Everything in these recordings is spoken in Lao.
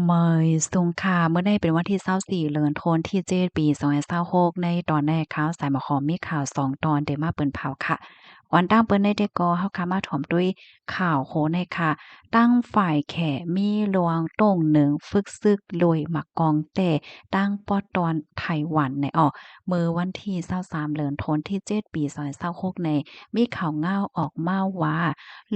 ເມີຍສູງຄ່ະ ມື້ນີ້ເປັນວັນທີຊາວສີ່ ເດືອນທັນວາ ປີສອງພັນຊາວຫົກ ໃນຕອນນີ້ຂ່າວສາຍໝາກຫອມມີຂ່າວສອງຕອນເດມາເປີນເຜົາຄ່ະ. ກ່ອນຕັ້ງເປີນໃນເດກກໍເຮົາຄ່ະມາຖອມດ້ວຍຂ່າວໂຄໃນຄ່ະ. ຕັ້ງຝ່າຍແຂມີລວງຕົງໜຶ່ງຝຶກຊຶກລວຍໝາກກອງແຕ້ ຕັ້ງປອດຕອນໄຕ້ຫວັນໃນອອກ ເມື່ອວັນທີຊາວສາມ ເດືອນທັນວາ ປີສອງພັນຊາວຫົກໃນ ມີຂ່າວງາວອອກມາວ່າ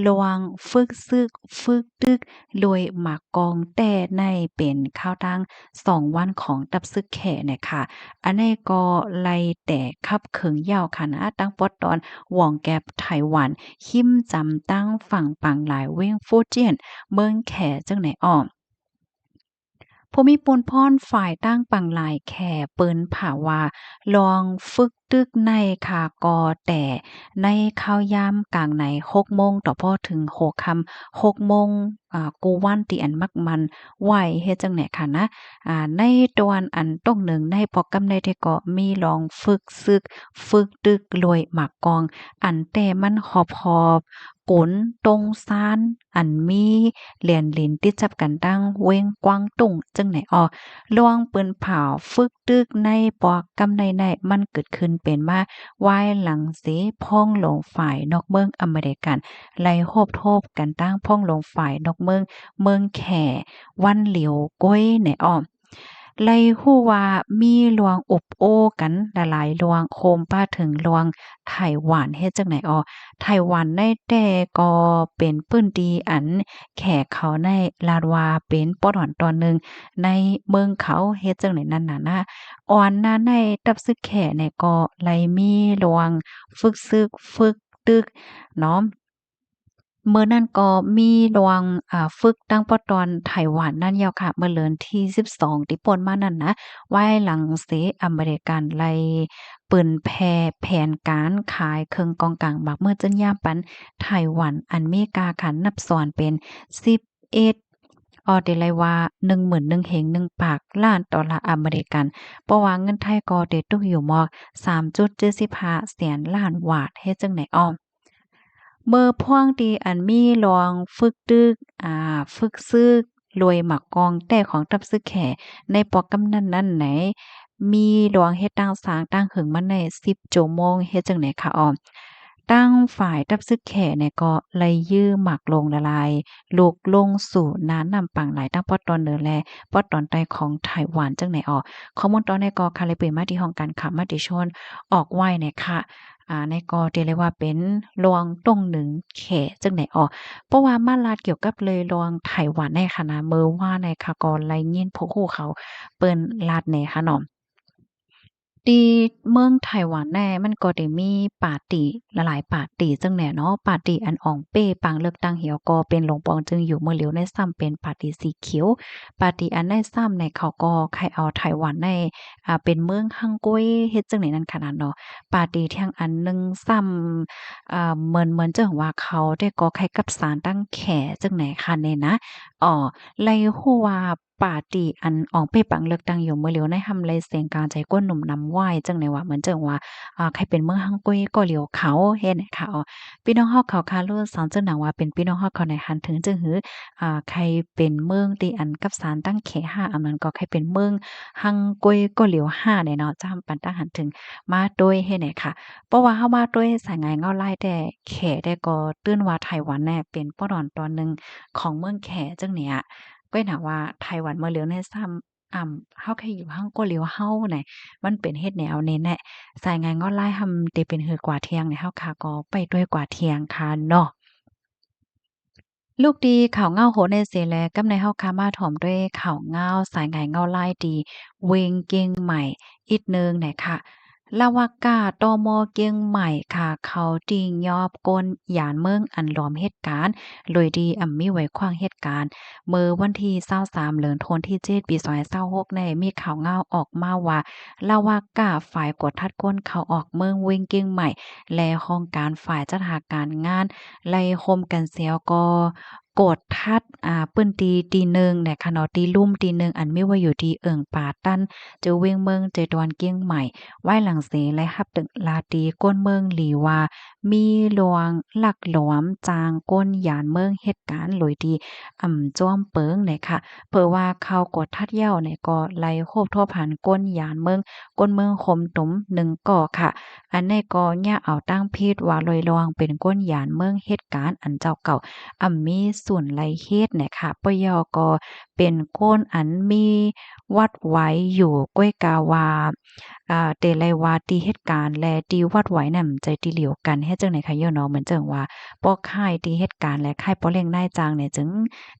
ລວງຝຶກຊຶກ ຝຶກຕຶກ ລວຍໝາກກອງແຕ້ໃນເປັນຄາວຕັ້ງສອງວັນຂອງທັບຊຶກແຂນະຄ່ະ. ອັນນີ້ກໍໄລ່ແຕ່ຂັບເຄື່ອນຍາວຂະໜາດຕັ້ງປອດຕອນຫວງແກບໄຕ້ຫວັນ ຫິມຈຳຕັ້ງຝັ່ງປາງລາຍ ເວັງຟູຈຽນ ເມືອງແຂ ເຊິ່ງໃນອອກ ຜູ້ມີປູນພອນຝ່າຍຕັ້ງປາງລາຍແຂເປີນເຜີຍວ່າ ລວງຝຶກຕຶກໃນຄ່ະກໍແຕ່ໃນຄາວຍາມກາງໃນຫົກໂມງຕໍ່ພໍເຖິງຫົວຄ່ຳຫົກໂມງ ອາ ກູວັນທີ່ອັນມັກໝັ້ນໄວ້ເຮັດຈັ່ງໃນຄ່ະນະ. ອາ ໃນຕອນອັນຕົງໜຶ່ງໃນໂປຣແກຣມໃນເດກໍມີລວງຝຶກຊຶກ ຝຶກຕຶກລວຍໝາກກອງ ອັນແຕ່ມັນຮອບໆ ກົນຕົງຊານ ອັນມີແລນລິນຕິດຈັບກັນດັ່ງເວັງກວາງຕຸ້ງ ເຊິ່ງໃນອອກ ລວງເປີນເຜົາຝຶກຕຶກໃນໂປຣແກຣມໃນໃນມັນເກີດຂຶ້ນເປັນມາວາຍຫຼັງເສ ພອງຫຼວງຝ່າຍນອກເມືອງອາເມລິກັນ ໄລ່ຮົບໂທບກັນຕັ້ງພອງຫຼວງຝ່າຍນອກເມືອງ ເມືອງແຂ ວັນຫຼຽວກ້ວຍໃນອອກ ໄລ່ຮູ້ວ່າມີລວງອົບໂອ້ກັນຫຼາຍໆລວງ ໂຮມປະເຖິງລວງໄຕ້ຫວັນເຮັດຈັ່ງໃນອອກ. ໄຕ້ຫວັນໃນແຕ່ກໍເປັນພື້ນທີ່ອັນແຂເຂົາໃນລາດວ່າເປັນປອດຕອນຕອນໜຶ່ງໃນເມືອງເຂົາເຮັດຈັ່ງໃນນັ້ນນະ. ອອນໜ້າໃນຕັບຊຶກແຂໃນກໍໄລ່ມີລວງຝຶກຊຶກ ຝຶກຕຶກເນາະ. ເມື່ອນັ້ນກໍມີລວງ ອາ ຝຶກຕັ້ງປອດຕອນໄຕ້ຫວັນນັ້ນຍາວຄ່ະ ເມື່ອເດືອນທີສິບສອງທີ່ຜ່ານມານັ້ນນະ ວາຍຫຼັງເສອາເມລິກັນໄລ່ເຜີຍແຜ່ແຜນການຂາຍເຄື່ອງກອງກາງໝາກເມີດຈືນຢາມປັນໄຕ້ຫວັນ ອັນມີກາຂັນນັບສ່ວນເປັນສິບເອັດ ອໍ ເດໄລ່ວ່າ ໜຶ່ງໝື່ນໜຶ່ງເຮັງໜຶ່ງປາກລ້ານໂດລາອາເມລິກັນ ເພາະວ່າເງິນໄທກໍເດຕົກຢູ່ໝອກສາມຈຸດເຈັດສິບຫ້າແສນລ້ານວາດເຮັດຈັ່ງໃນອອກ. ເມື່ອພວງທີ່ອັນມີລວງຝຶກຕຶກ ອາ ຝຶກຊຶກລວຍໝາກກອງແຕ້ຂອງທັບຊຶກແຂໃນໂປຣແກຣມນັ້ນນັ້ນໃນ ມີລວງເຮັດຕັ້ງສາງຕັ້ງເຫິງມາໃນສິບຊົ່ວໂມງເຮັດຈັ່ງໃນຄ່ະອອກ. ຕັ້ງຝ່າຍທັບຊຶກແຂໃນກໍໄລ່ຢື້ໝາກລົງລະລາຍ ລຸກລົງສູ່ໜ້ານ້ຳປາງລາຍ ທັງປອດຕອນເໜືອ ແລະ ປອດຕອນໃຕ້ຂອງໄຕ້ຫວັນຈັ່ງໃນອອກ. ຂໍ້ມູນຕອນໃນກໍຄ່ະໄລ່ເປີດມາທີ່ຫ້ອງການຂ່າວມະຕິຊົນອອກໄວ້ໃນຄ່ະ. ອາ ໃນກໍເດເລີຍວ່າເປັນລວງຕົງໜຶ່ງແຂຈັ່ງໃດອອກ ເພາະວ່າມາລາດກ່ຽວກັບເລີຍລວງໄຕ້ຫວັນໃນຂະນະ ເມື່ອວານໃນຄ່ະ ກໍໄດ້ຍິນພວກຮູ້ເຂົາເປີ້ນລາດແດ່ຂະເນາະ. ທີ່ເມືອງໄຕ້ຫວັນແນ່ ມັນກໍໄດ້ມີປາຕີຫຼາຍໆປາຕີຈັ່ງແນ່ເນາະ. ປາຕີອັນອອງເປ້ປາງເລືອກຕັ້ງເຫວກໍເປັນຫຼວງປອງຈຶ່ງຢູ່ ເມື່ອຫຼຽວໃນຊ້ຳເປັນປາຕີສີຂຽວ. ປາຕີອັນໃນຊ້ຳໃນເຂົາກໍໃຫ້ເອົາໄຕ້ຫວັນໃນ ອາ ເປັນເມືອງຮັງກວຍ ເຮັດຈັ່ງໃດນັ້ນຂະນະເນາະ. ປາຕີທຽງອັນໜຶ່ງຊ້ຳ ເອີ ເໝືອນ ເໝືອນຈັ່ງວ່າເຂົາແຕ່ກໍໃຫ້ກັບສານຕັ້ງແຂຈັ່ງໃດຄະແນ່ນະ. ອໍ ໄລ່ຮູ້ວ່າປາຕີອັນອອງເປ້ປາງເລືອກຕັ້ງຢູ່ເມື່ອຫຼຽວໃນ ຮ່ຳໄລ່ສຽງກາງໃຈກົ້ນໜຸ່ມນຳໄວ້ຈັ່ງໃດວ່າ ເໝືອນຈັ່ງວ່າ ອາ ໃຫ້ເປັນເມືອງຮັງກວຍກໍຫຼຽວເຂົາເຮັດໃນຄະ. ອໍ ພີ່ນ້ອງເຮົາເຂົາຄະ ຮູ້ສັງຈະໜັງວ່າເປັນພີ່ນ້ອງເຮົາເຂົາໃນຫັນເຖິງຈຶ່ງຫື ອາ ໃຫ້ເປັນເມືອງທີ່ອັນກັບສານຕັ້ງແຂຫ້າ ອຳນັ້ນກໍໃຫ້ເປັນເມືອງຮັງກວຍກໍຫຼຽວຫ້າແນ່ເນາະ. ຈຳປັນຕັ້ງຫັນເຖິງມາໂດຍເຮັດໃນຄະ. ເພາະວ່າເຮົາມາໂດຍສາຍງາຍເງົາລາຍແຕ່ແຂແຕ່ກໍຕື່ນວ່າໄຕ້ຫວັນແນ່ເປັນປອດຕອນຕອນໜຶ່ງຂອງເມືອງແຂຈັ່ງເນີ້ຍ. ກໍໜາວ່າໄຕ້ຫວັນເມື່ອຫຼຽວໃນຊ້ຳ ອຳ ເຮົາໃຫ້ຢູ່ຮັ່ງກໍຫຼຽວເຮົາໃນ ມັນເປັນເຮັດແນວນີ້ແນະ. ສາຍງາຍເງົາລາຍຮ່ຳເຕເປັນຫືກວ່າທ່ຽງໃນ ເຮົາຄະກໍໄປດ້ວຍກວ່າທ່ຽງຄະເນາະ. ລູກດີຂ່າວເງົາໂຫໃນເສແລ ກັບໃນເຮົາຄະມາຖອມດ້ວຍຂ່າວເງົາສາຍງາຍເງົາລາຍດີ ເວັງກຽງໃໝ່ ອີກໜຶ່ງແນະຄະ. ລາວະກາ ຕມ ກຽງໃໝ່ຄະ ເຂົາຕິຍອບກົນຍານເມືອງອັນລວມເຫດການ ໂດຍທີ່ອຳມີໄວ້ຂວາງເຫດການ ເມື່ອວັນທີຊາວສາມ ເດືອນທັນວາ ປີສອງພັນຊາວຫົກ ໃນມີຂ່າວເງົາອອກມາວ່າ ລາວະກາ ຝ່າຍກວດຄັດຄົນເຂົ້າອອກເມືອງເວັງກຽງໃໝ່ ແລະ ຫ້ອງການຝ່າຍຈັດຫາການງານ ໄລ່ໂຮມກັນແຊວກໍ ກວດທັດ ອາ ພື້ນທີ່ທີ່ໜຶ່ງນະຄະເນາະ ທີ່ລຸ່ມທີ່ໜຶ່ງ ອັນມີໄວ້ຢູ່ທີ່ເອີ່ງປາຕັນ ເຈີວຽງເມືອງ ເຈຕະວັນກຽງໃໝ່ ວາຍຫຼັງເສໄດ້ຮັບແຈ້ງລາຍງານທີ່ຄົນເມືອງຫຼີວ່າ ມີລວງລັກລວມຈ້າງຄົນຢານເມືອງເຮັດການໂດຍທີ່ ອຳ ຈອມເປິງນະຄະ. ເພາະວ່າເຂົາກວດທັດແລ້ວນະ ກໍໄດ້ພົບທົບຫັນຄົນຢານເມືອງ ຄົນເມືອງຄົມຕຸມໜຶ່ງກໍຄະ. ອັນນີ້ກໍຢ່າເອົາຕາມຜິດວ່າລອຍລອງເປັນຄົນຢານເມືອງເຮັດການ ອັນເຈົ້າເກົ່າອຳມີສ່ວນໄດ້ເຮັດນະຄະ. ປະເຍົາກໍເປັນຄົນອັນມີວັດໄຫວຢູ່ ກ້ອຍກາວ່າ ອາ ແຕ່ໄລວ່າທີ່ເຮັດການ ແລະ ທີ່ວັດໄຫວນັ້ນ ໃຈທີ່ຫຼຽວກັນ ເຮັດຈັ່ງໃດຄະເນາະ. ເໝືອນຈັ່ງວ່າ ປອກຄ້າຍທີ່ເຮັດການ ແລະ ຄ້າຍປ່ໍແຫຼ້ງນາຍຈ້າງນີ້ ຈຶ່ງ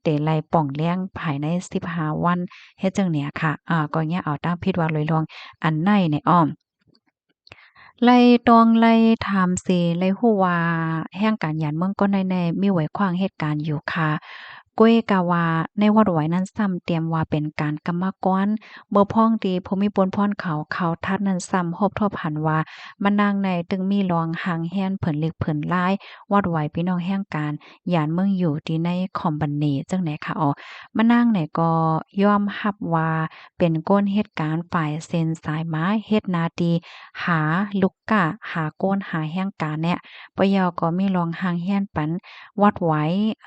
ແຕ່ໄລປ່ອງແລ້ງພາຍໃນສິບຫ້າວັນ ເຮັດຈັ່ງນີ້ຄະ. ອາ ກໍຢ່າເອົາຕາມຜິດວ່າລອຍລອງອັນໃດນະອ້ອມ. ໄລ່ຕ້ອງໄລ່ຖາມເສ ໄດ້ຮູ້ວ່າແຮງການຢານເມືອງກ່ອນໜ້ານີ້ມີໄວ້ຂວາງເຮັດການຢູ່ຄະ. ກ້ອຍກາວ່າໃນວັດໄຫວນັ້ນຊ້ຳຕຽມວ່າເປັນການກຳມະກອນ. ເມື່ອພ້ອງທີ່ຜູ້ມີບຸນພອນເຂົາເຂົ້າທັດນັ້ນຊ້ຳພົບທົບຫັນວ່າ ມະນາງໃນຕຶງມີລອງຮ່າງຮຽນຜືນລິກຜືນລາຍ ວັດໄຫວພີ່ນ້ອງແຮງການຢານເມືອງຢູ່ທີ່ໃນຄອມພານີ ຈັ່ງໃດຄະ. ອອ ມະນາງໃນກໍຍອມຮັບວ່າ ເປັນຄົນເຮັດການຝ່າຍເຊັນສາຍມາ ເຮັດໜ້າທີ່ຫາລູກຄ້າ ຫາຄົນ ຫາແຮງການແນະ. ປະເຍົາກໍມີລອງຮ່າງຮຽນປັນວັດໄຫວ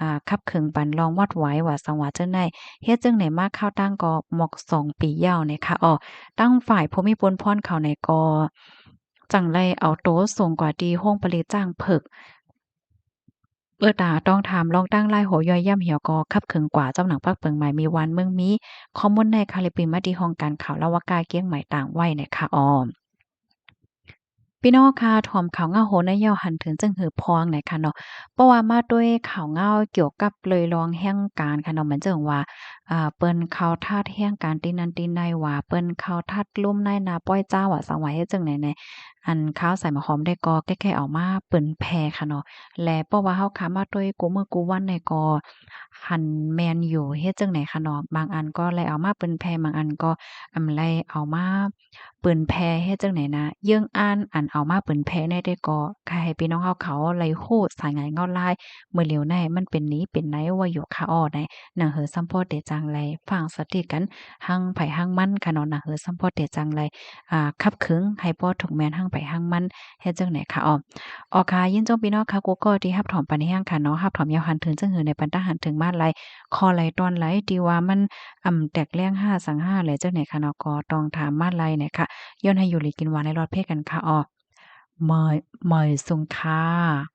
ອາ ຂັບເຄື່ອນປັນລອງວັດໄຫວ ວ່າສັງວ່າຈັ່ງໃດ. ເຮັດຈັ່ງໃດມາຄາວຕັ້ງກໍໝົດສອງປີແລ້ວນະຄະ. ອອ ຕັ້ງຝ່າຍຜູ້ມີບຸນພອນເຂົາໃນກໍຈັ່ງໄດ້ເອົາໂຕສົ່ງກວ່າທີ່ໂຮງຜະລິດຊ້າງເຜິກ. ເອີຕາຕ້ອງຖາມລອງຕັ້ງຫຼາຍຫົວຍ່ອຍຢ້ຳຫຽວກໍຂັບເຄື່ອນກວ່າເຈົ້າໜັງປາກເປິງໝາຍມີວັນເມືອງມີ. ຂໍ້ມູນໃນຄະລິບປິມາທີ່ຫ້ອງການຂ່າວລາວະກາກຽງໃໝ່ຕາງໄວ້ນະຄະ. ອ້ອມ ພີ່ນ້ອງຄະ ຖອມຂ່າວເງົາໂຫນໃນເຍົາຫັນເຖິງຈຶ່ງຫືອພອງນະຄະເນາະ. ເພາະວ່າມາດ້ວຍຂ່າວເງົາກ່ຽວກັບເລື່ອງລອງແຮງການຄະເນາະ. ມັນຈຶ່ງວ່າ ອາ ເພິ່ນເຂົ້າທັດແຮງການທີ່ນັ້ນທີ່ໃນ ວ່າເພິ່ນເຂົ້າທັດລຸ່ມນາຍໜ້າປ່ອຍຈ້າ ວ່າສັງວ່າເຮັດຈັ່ງໃດໃນ ອັນຂ່າວສາຍໝາກຫອມໄດ້ກໍແກ້ໆເອົາມາເຜີຍແຜ່ຄະເນາະ. ແລະ ເພາະວ່າເຮົາຄະມາດ້ວຍກູ່ມື້ກູ່ວັນໃດກໍ ຫັ້ນແມ່ນຢູ່ ເຮັດຈັ່ງໃດຄະເນາະ. ບາງອັນກໍໄດ້ເອົາມາເຜີຍແຜ່ ບາງອັນກໍອຳໄດ້ເອົາມາເຜີຍແຜ່ ເຮັດຈັ່ງໃດນະ. ເຢີ້ງອ່ານອັນເອົາມາເຜີຍແຜ່ໃນໃດກໍ ໃຫ້ພີ່ນ້ອງເຮົາເຂົາໄດ້ຮູ້ສາຍງານເງົາລາຍ ມື້ຫຼຽວໃນມັນເປັນນິເປັນໄນວ່າຢູ່ຄະ. ອອ ໃນໜັງເຮີສຳພໍເຕຈັ່ງໄດ້ຟັງສະຕິກັນ ຮັ່ງໃຜຮັ່ງມັນຄະເນາະ. ໜັງເຮີສຳພໍເຕຈັ່ງໄດ້ ອາ ຂັບເຄື່ອນໃຫ້ພໍຖືກແມ່ນຮັ່ງໃຜຮັ່ງມັນ ເຮັດຈັ່ງໃດຄະ. ອອ ອອກຄະ ຍິນຊົມພີ່ນ້ອງຄະ ກູ່ກໍທີ່ຮັບຖອມປັນແຮງຄະເນາະ. ຮັບຖອມເຍົາຫັນເຖິງຈຶ່ງຫືອໃນປັນຕາຫັນເຖິງມາໄລ ຂໍ້ໄລຕອນໄລທີ່ວ່າມັນ ອຳ ແຕກແລງຫາສັງຫາແລະ ຈັ່ງໃດຄະເນາະ ກໍຕ້ອງຖາມມາໄລນະຄະ. ຍ້ອນໃຫ້ຢູ່ດີກິນຫວານ ໃນລອດເພກັນຄະ. ອອ ມາຍ ມາຍສຸງຄະ.